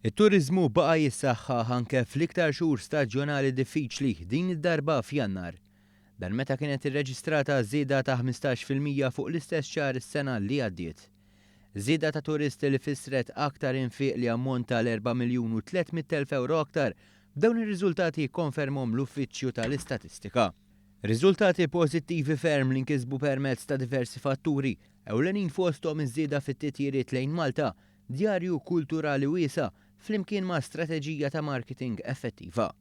It-turiżmu baqa' jissaħħaħ anke fl-iktar xhur staġjonali diffiċli, din id-darba f'Jannar. Dan meta kienet irreġistrata żieda ta' 15% fuq l-istess xahar is-sena li għaddiet. Żieda ta' turisti li fissret aktar infiq li ammonta għal 4 miljun u 300 elf ewro aktar, b'dawn ir-riżultati jikkonfermhom l-Uffiċċju tal-Istatistika. Riżultati pożittivi ferm li nkisbu permezz ta' diversi fatturi, ewlenin fosthom iż-żieda fit-titjiriet lejn Malta, djarju kulturali wiesa' flimkien ma' strateġija ta' marketing effettiva.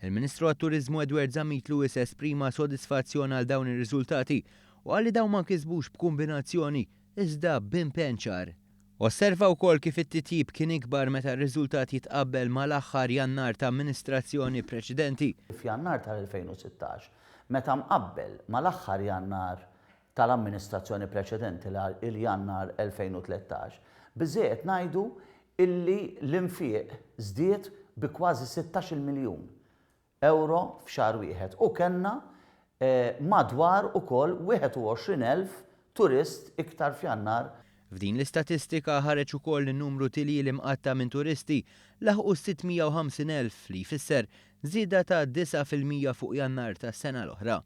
Il-Ministru għat-Turiżmu Edward Zammit Lewis esprima sodisfazzjon għal dawn ir-riżultati u qal li dawn ma nkisbux b'kumbinazzjoni iżda b'impenn ċar. Osserva wkoll kif it-titjib kien ikbar meta r-riżultat jitqabbel mal-aħħar Jannar ta' amministrazzjoni preċedenti. F'Jannar tal-2016, meta mqabbel mal-aħħar Jannar tal-amministrazzjoni preċedenti l Jannar 2013, biżżejjed ngħidu illi l-infiq żdied bi kważi 16-il miljun ewro f'xahar wieħed u kellna madwar ukoll 21,000 turist iktar f'Jannar. F'din l-istatistika ħareġ ukoll li n-numru t'iljieli mqatta' minn turisti laħqu 650,000 li jfisser żieda ta' 9% fuq Jannar tas-sena l-oħra.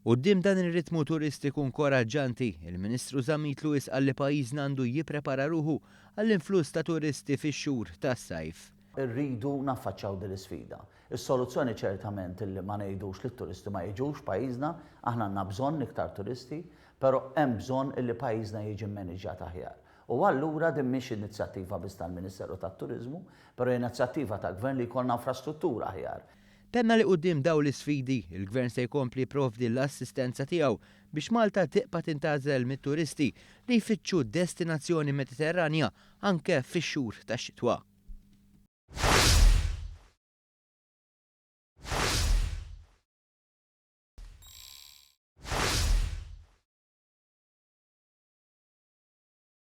Quddiem dan ir-ritmu turistiku nkoraġġanti, il-Ministru Zammit Lewis qal li pajjiżna għandu jipprepara ruħu għall-influss ta' turisti fix-xhur tas-sajf. Irridu naffaċċjaw din l-isfida. Is-soluzzjoni ċertament li ma ngħidux li t-turisti ma jiġux pajjiżna, aħna għandna bżonn iktar turisti, però hemm bżonn illi pajjiżna jiġi mmaniġġjat aħjar. U allura din mhix inizjattiva biss tal-Ministeru tat-Turiżmu, però hija inizjattiva tal-Gvern li jkollna infrastruttura aħjar. Tenna li quddiem dawn l-isfidi, il-Gvern se jkompli jipprovdi l-assistenza tiegħu biex Malta tibqa' tintgħażel mit-turisti li jfittxu destinazzjoni Mediterranja anke fix-xhur tax-xitwa.